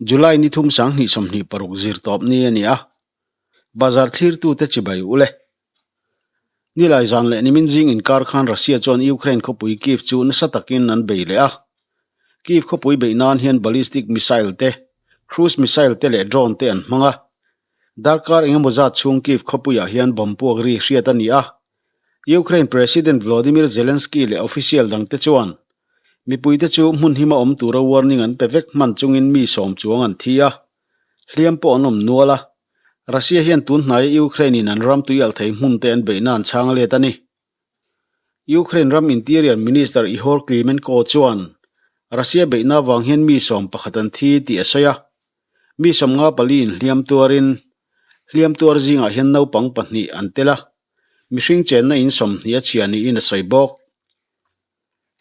July ni thum 2026 zirtawp ni a ni a, bazar thlirtute chibai u le. Nilai zan leh nimin zing inkar khan Russia chuan Ukraine khawpui Kyiv chu nasa takin an bei leh a. Kyiv khawpui beih nan hian ballistic missile te, cruise missile te leh drone te an hmang a. Darkar engemaw zat chhung Kyiv khawpuiah hian bomb puak ri hriat a ni a. Ukraine President Volodymyr Zelensky leh official dangte chuan mipuite chu hmun hima awm tura warning an pe vek hman chungin mi sawm chuang an thi a, hliam pawh an awm nual a. Russia hian tun hnaia Ukraine in an ram tuialh thei hmun te an beihna an chhang let a ni. Ukraine ram Interior Minister Ihor Klimenko chuan Russia beihna avang hian mi sawm pakhat an thi tih a sawi a. Mi 54 in hliam tuarin hliam tuar zingah hian naupang pahnih an tel a, mihring chenna in 20 a chhia niin a sawi bawk.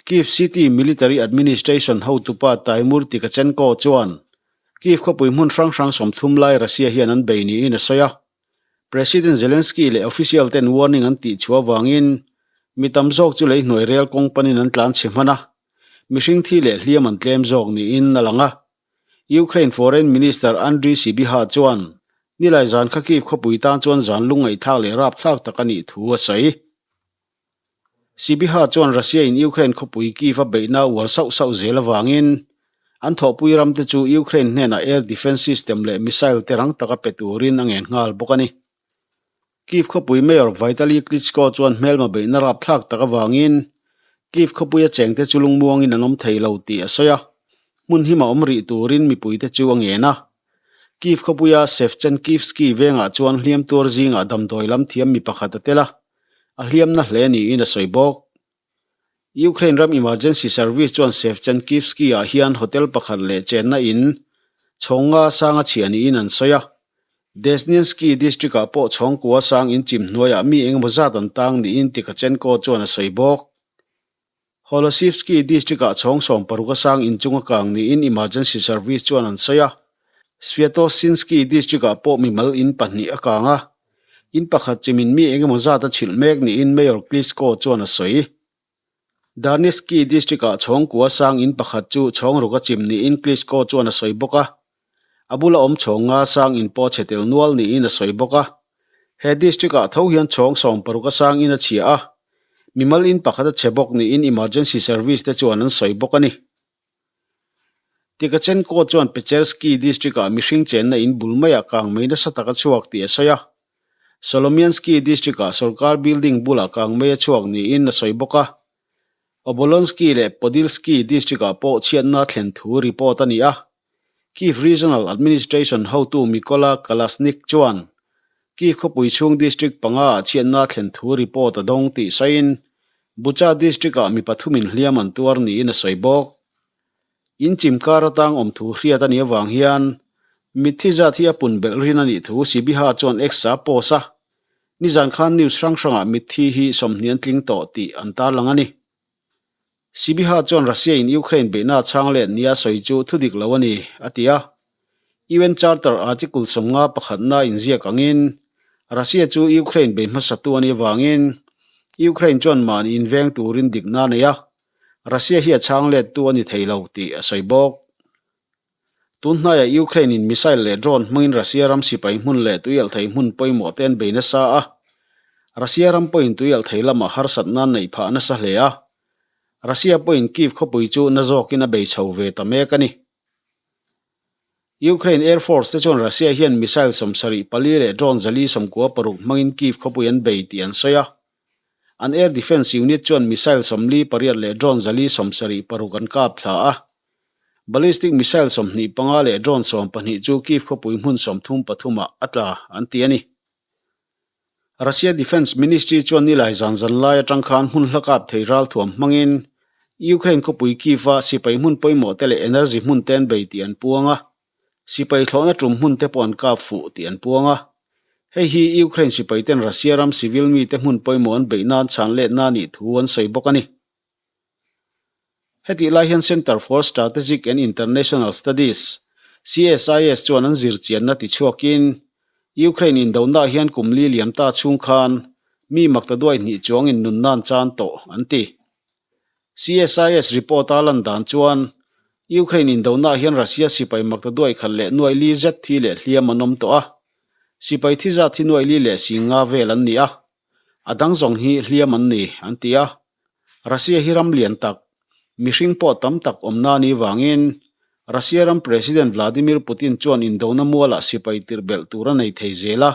Kyiv City Military Administration hotupa Tymur Tkachenko chuan Kyiv khawpui hmun hrang hrang 30 lai Russia hian an bei niin a sawi a. President Zelensky leh official ten warning an tih chhuah avangin mi tam zawk chu lei hnuai rel kawng panin an tlan chhe hman a, mihring thi leh hliam an tlem zawk niin a lang a. Ukraine Foreign Minister Andriy Sybiha chuan nilai zan kha Kyiv khawpui tan chuan zan lungngaihthlak leh rapthlak tak a nih thu a sawi. Sybiha chuan Russia in Ukraine khawpui Kyiv a beihna a uar sauh sauh zel avangin an thawhpui ramte chu Ukraine hnenah air defence system leh missile te rang taka pe turin a ngen nghal bawk a ni. Kyiv khawpui Mayor Vitali Klitschko chuan hmelma beihna rapthlak tak avangin Kyiv khawpuia chengte chu lungmuangin an awm thei lo tih a sawi a, hmun hima awm rih turin mipuite chu a ngen a. Kyiv khawpuia Shevchenkivsky vengah chuan hliam tuar zingah damdawi lam thiam mi pakhat a tel a, a hliamna hle niin a sawi bawk. Ukraine ram emergency service chuan Shevchenkivsky-ah hian hotel pakhat leh chenna in chhawng nga sang a chhia niin an sawi a. Desnyansky district-ah pawh chhawng kua sang in chim hnuaiah mi engemaw zat an tang niin Tikachenko chuan a sawi bawk. Holosivsky district-ah chhawng 60 a sang inchung a kang niin emergency service chuan an sawi a. Sviatoshynskiy district-ah pawh mimal in pahnih a kang a, in pakhat chimin mi engemaw zat a chhilh mek niin Mayor Klitschko chuan a sawi. Darnitsky district-ah chhawng kua sang in pakhat chu chhawng ruk a chim niin Klitschko chuan a sawi bawk a. A bula awm chhawng nga sang in pawh chhe tel nual niin a sawi bawk a. He district-ah tho hian chhawng 60 a sang in a chhia a, mimal in pakhat a chhe bawk niin emergency service te chuan an sawi bawk a ni. Tikachenko chuan Pechersky district-ah mihring chenna in bul maiah kang mei nasa tak a chhuak tih a sawi a. Solomiansky district-ah sorkar building bulah kang mei a chhuak niin a sawi bawk a. Obolonsky leh Podilsky district-ah pawh chhiatna thlen thu report a ni a. Kyiv Regional Administration hotu Mykola Kalasnik chuan Kyiv khawpui chhung district panga-ah chhiatna thlen thu report a dawng tih sawiin Bucha district-ah mi pathumin hliam an tuar niin a sawi bawk. In chim kar atang awm thu hriat a nih avang hian mitthi zat hi a pun belh rin a nih thu Sybiha chuan X-a post a. Nizan khan news hrang hrangah mitthi hi 20 an tling tawh tih an tarlang a ni. Sybiha chuan Russia in Ukraine beihna a chhang let nia sawi chu thudik lo a ni, a ti a. UN Charter Article 50 pakhatna inziak angin Russia chu Ukraine bei hmasatu a nih avangin Ukraine chuan mahni inveng turin dikna a nei a, Russia hi a chhang lettu a ni thei lo tih a sawi bawk. Tun hnaiah Ukraine in missile leh drone hmangin Russia ram sipai hmun leh tuialhthei hmun pawimawh te an bei nasa a. Russia ram pawhin tuialhthei lamah harsatna an neih phah nasa hle a. Russia pawhin Kyiv khawpui chu na zawkin a bei chho ve ta mek a ni. Ukraine Air Force te chuan Russia hian missile 74 leh drone 496 hmangin Kyiv khawpui an bei tih an sawi a. An air defence unit chuan missile 48 leh drone 476 an kap thla a. Ballistic missile 25 leh drone 12 chu Kyiv khawpui hmun 33 ah a tla an ti a ni. Russia Defence Ministry chuan nilai zan zan lai atang khan hmun hla kap thei ralthuam hmangin Ukraine khawpui Kyiv-a sipai hmun pawimawh te leh energy hmun te an bei tih an puang a. Sipai thlawhna tum hmun te pawh an kap fuh tih an puang a. Hei hi Ukraine sipai ten Russia ram civil mite hmun pawimawh an beih nan chhan letna a nih thu an sawi bawk a ni. Hetih lai hian Centre for Strategic and International Studies, CSIS, chuan an zirchianna tichhuakin Ukraine indonah hian kum li liam ta chhung khan mi makta duai hnih chuangin nunna an chan tawh, an ti. CSIS report-a lan dan chuan Ukraine indonaah hian Russia sipai maktaduai khat leh nuai li zet thi leh hliam an awm tawh a, sipai thi zat hi nuai li leh sing nga vel an ni a, a dang zawng hi hliam an ni, an ti a. Russia hi ram lian tak, mihring pawh tam tak awmna a nih vangin Russia ram President Vladimir Putin chuan indona mualah sipai tirh belh tur a nei thei zel a.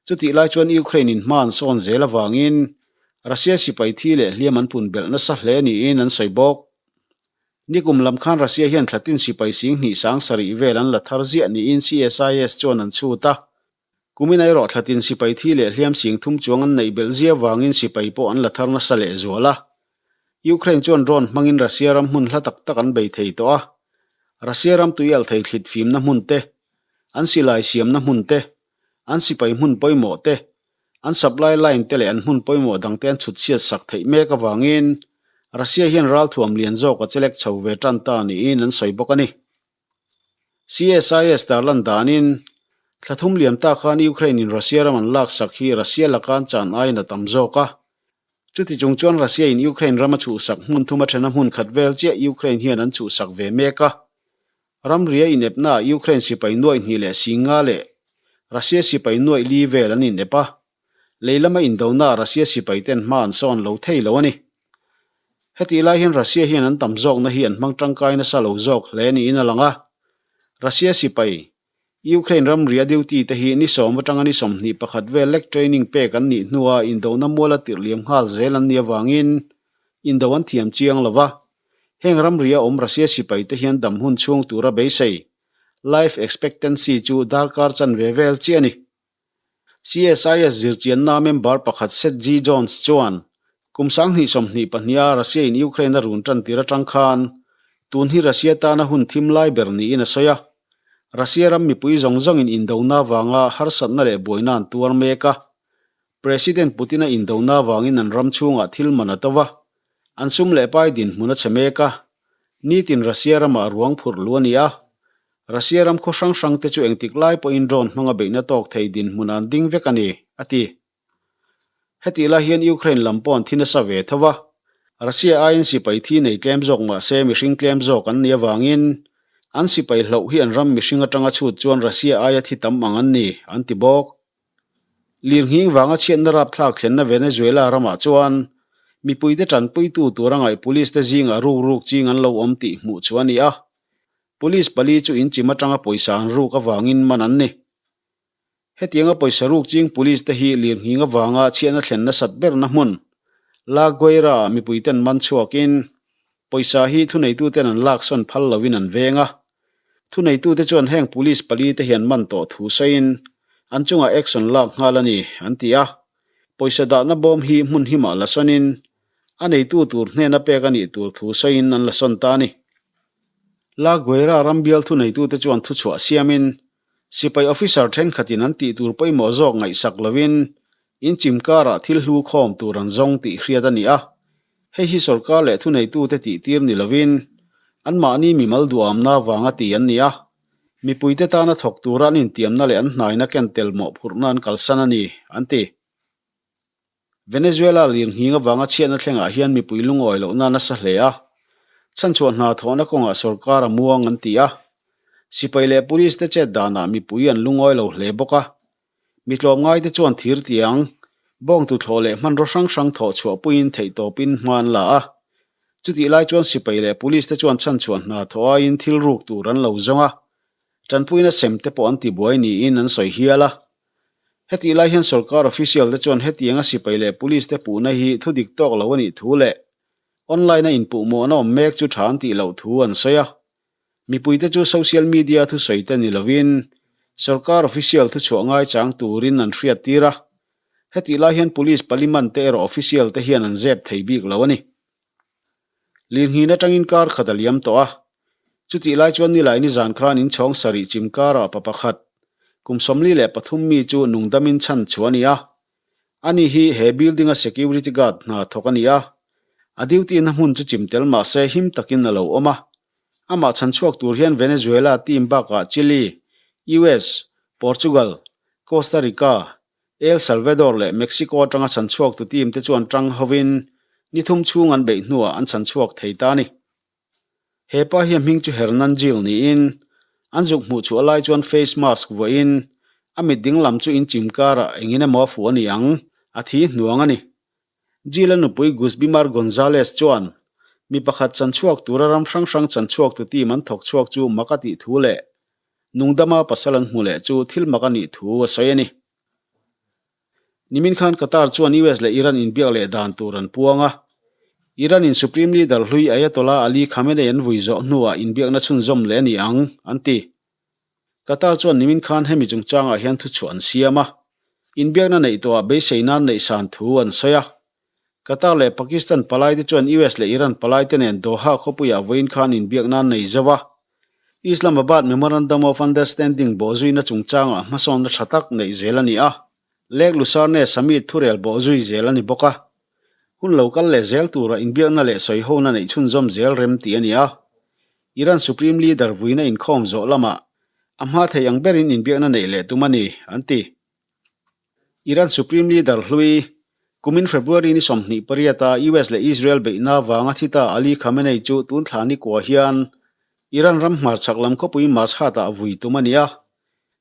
Chutih lai chuan Ukraine in hma an sawn zel avangin Russia sipai thi leh hliam an pun belh nasa hle niin an sawi bawk. Nikum lam khan Russia hian thlatin sipai sing hnih sang sarih vel an la thar ziah niin CSIS chuan an chhut a. Kumin erawh thlatin sipai thi leh hliam sing thum chuang an neih belh zia vangin sipai pawh an la thar nasa leh zual a. Ukraine chuan drone hmangin Russia ram hmun hla tak tak an bei thei tawh a. Russia ram tui alh thei thlit fimna hmun te, an silai siamna hmun te, an sipai hmun pawimawh te, An supply line te leh an hmun pawimawh dangte an chhut chhiat sak theih mek avangin Russia hian ralthuam lian zawk a chelek chho ve tan ta niin an sawi bawk a ni. CSIS tarlan danin, thla thum liam ta khan Ukraine in Russia ram an laksak hi Russia laka an chan aiin a tam zawk a. Chuti chung chuan Russia in Ukraine ram a chhuhsak hmun thum a thena hmun khat vel chiah Ukraine hian an chhuhsak ve mek a. Ramria inepnaah Ukraine sipai nuaih hnih leh singa leh Russia sipai nuaih li vel an inep a, lei lama indonaah Russia sipai ten hma an sawn lo thei lo a ni. Hetih lai hian Russia hian an tam zawkna hi an hmang tangkai nasa lo zawk hle niin a lang a. Russia sipai, Ukraine ramria duty te hi ni sawm atanga ni 21 vel lek training pek an nih hnua indona muala tirh liam nghal zel an nih avangin indo an thiam chiang lo va. Heng ramria awm Russia sipai te hian dam hun chhung tura beisei, life expectancy, chu darkar chanve vel chiah a ni. CSIS zirchianna member pakhat Seth G. Jones chuan, Kum 2022 a Russia in Ukraine a run tan tir atang khan tun hi Russia tana hun thim lai ber niin a sawi a. Russia ram mipui zawng zawngin indona vanga harsatna leh buaina an tuar mek a. President Putin-a indona vangin an ram chhungah thil man a to va, An sum leh pai dinhmun a chhe mek a, nitin Russia ramah ruang phurh lu a ni a. Russia ram khaw hrang hrang te chu engtik lai pawhin drone hmanga beihna tawk thei dinhmun an ding vek a ni, a ti. Hetih lai hian Ukraine lam pawh an thi nasa ve tho va, Russia aiin sipai thi nei tlem zawk mah se mihring tlem zawk an nih avangin an sipai hloh hi an ram mihring atanga chhut chuan Russia aia thi tam ang an ni, an ti bawk. Lirnghing vanga chhiatna rapthlak thlenna Venezuela ramah chuan mipuite tanpuitu tura ngaih police te zingah ruk ruk ching an lo awm tih hmuh chu a ni a. Police pali chu inchim atanga pawisa an ruk avangin man an ni. Hetianga pawisa ruk ching police te hi lirnghing avanga chhiatna thlen nasat berna hmun La Guaira-ah mipuiten man chhuakin pawisa hi thuneituten an laksawn phal loin an veng a. Thuneitute chuan heng police pali te hian man tawh thu sawiin an chungah action lak nghal a ni, an ti a. Pawisa dahna bawm hi hmun himah la sawnin a neitu tur hnena pek a nih tur thu sawiin an la sawn ta a ni. La Guaira ram bial thuneitute chuan thuchhuah siamin sipai officer thenkhatin an tih tur pawimawh zawk ngaihsak loin inchim karah thil hlu khawm tur an zawng tih hriat a ni a. Hei hi sorkar leh thuneitute tihtir ni lovin anmahni mimal duhamna vanga ti an ni a, mipuite tana thawk tura an intiamna leh an hnaina ken tel mawhphurhna an kalsan a ni, an ti. Venezuela lirnghing avanga chhiatna thlengah hian mipui lungawi lohna a nasa hle a, chhanchhuah hna thawhna kawngah sorkar a muang an ti a, sipai leh police te chet danah mipui an lungawi lo hle bawk a, Mi tlawmngaite chuan thir tiang, bawng tuthlawh leh hmanraw hrang hrang thawh chhuahpuiin theihtawpin hma an la a. Chutih lai chuan sipai leh police te chuan chhanchhuah hna thawh aiin thil ruk tur an lo zawng a, tanpuina sem te pawh an tibuai niin an sawi hial a. Hetih lai hian sorkar official te chuan hetianga sipai leh police te puhna hi thudik tawk lo a nih thu leh online a inpuhmawhna awm mek chu tha an tih loh thu an sawi a. Mipuite chu social media thusawi te ni lovin sorkar official thuchhuah ngaichang turin an hriattir a, hetih lai hian police pali man te erawh official te hian an zep thei bik lo a ni. Lirnghin atangin kar khat a liam tawh a, chutih lai chuan nilai nizan khan inchhawng sarih chim karah pa pakhat, kum 43 mi chu nungdamin chhan chhuah a ni a, Ani hi he building-a security guard hna thawk a ni a, a duty-na hmun chu chim tel mah se him takin a lo awm a. Amah chhan chhuak tur hian Venezuela team bakah Chile, US, Portugal, Costa Rica, El Salvador leh Mexico atanga chhan chhuaktu team te chuan tang hovin ni thum chhung an beih hnuah an chhan chhuak thei ta a ni. He pa hi a hming chu Hernan Gil niin an zuk hmuh chhuah lai chuan face mask vuahin a mit ding lam chu inchim karah engin emaw a fuh a ni ang, a thi hnuang a ni. Gil-a nupui Gusbimar Gonzalez chuan mi pakhat chanchhuak tura ram hrang hrang chanchhuaktu team an thawk chhuak chu mak a tih thu leh nungdama pasal an hmu leh chu thil mak a nih thu a sawi a ni. Nimin khan Qatar chuan US leh Iran inbiak leh dan tur an puang a. Iran in Supreme Leader hlui Ayatollah Ali Khamenei an vui zawh hnuah inbiakna chhunzawm leh a ni ang, an ti. Qatar chuan nimin khan hemi chungchangah hian thuchhuah an siam a. Inbiakna neih tawhah beisei nan neih san thu an sawi a. Qatar leh Pakistan palaite chuan US leh Iran palaite nen Doha khawpuiah vawiin khan inbiakna an nei zo a. Islamabad Memorandum of Understanding bawhzuina chungchangah hmasawnna tha tak neih zel a ni a, Lake Lucerne Summit thurel bawhzui zel a ni bawk a. Hun lo kal leh zel tura inbiakna leh sawihona neih chhunzawm zel rem tih a ni a. Iran Supreme Leader vuina inkhawm zawh lamah a hma thei ang berin inbiakna neih leh tum a ni, an ti. Iran Supreme Leader hlui, kumin February ni 28 a US leh Israel beihna vanga thi ta Ali Khamenei chu tun thla ni kua hian Iran ram hmarchhak lam khawpui Mashhad-ah vui tum a ni a,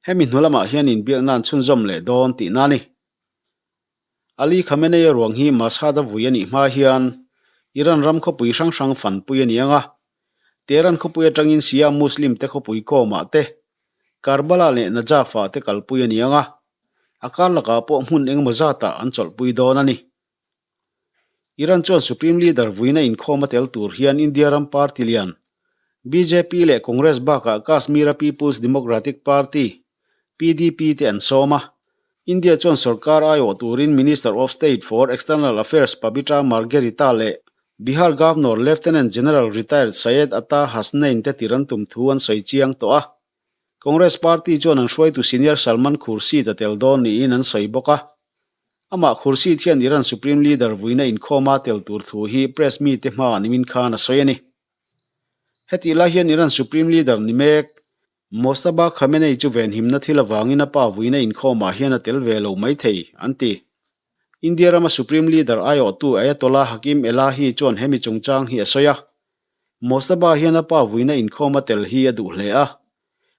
hemi hnu lamah hian inbiakna an chhunzawm leh dawn tihna a ni. Ali Khamenei-a ruang hi Mashhad-a vui a nih hma hian Iran ram khawpui hrang hrang fanpui a ni ang a, Tehran khawpui atangin Shia Muslim te khawpui Qom-ah te, Karbala leh Najaf-ah te kalpui a ni ang a, a kar lakah pawh hmun engemaw zatah an chawlhpui dawn a ni. Iran chuan Supreme Leader vuina inkhawm a tel tur hian India ram party lian bjp leh Congress bakah Kashmir-a People's Democratic Party, PDP, te an sawm a. India chuan sorkar aiawh turin Minister of State for External Affairs Pabitra Margherita leh Bihar Governor Lieutenant General Retired Syed Ata Hasnain te tir an tum thu an sawi chiang tawh a. Congress Party chuan an hruaitu senior Salman Khurshid a tel dawn niin an sawi bawk a. Amah Khurshid hian Iran Supreme Leader vuina inkhawma tel tur thu hi press mite hmaah nimin khan a sawi a ni. Hetih lai hian Iran Supreme Leader ni mek Mojtaba Khamenei chu venhimna thil avangin a pa vuina inkhawmah hian a tel ve lo maithei, an ti. India rama Supreme Leader aiawhtu Ayatollah Hakim Elahi chuan hemi chungchang hi a sawi a. Mojtaba hian a pa vuina inkhawm a tel hi a duh hle a.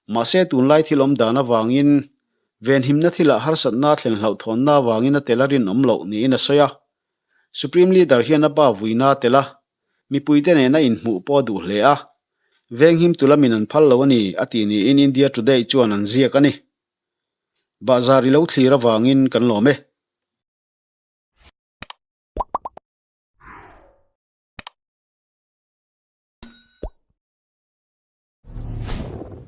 Mahse tunlai thil awm dan avangin venhimna thilah harsatna thlen hlauhthawnna avangin a tel a rinawm loh niin a sawi a. Supreme Leader hian a pa vuina a tel a, Mipuite nena inhmuh pawh a duh hle a, venghim tu lamin an phal lo a ni, a tih niin India Today chuan an ziak a ni. Bahzar i lo thlir avangin kan lawm e.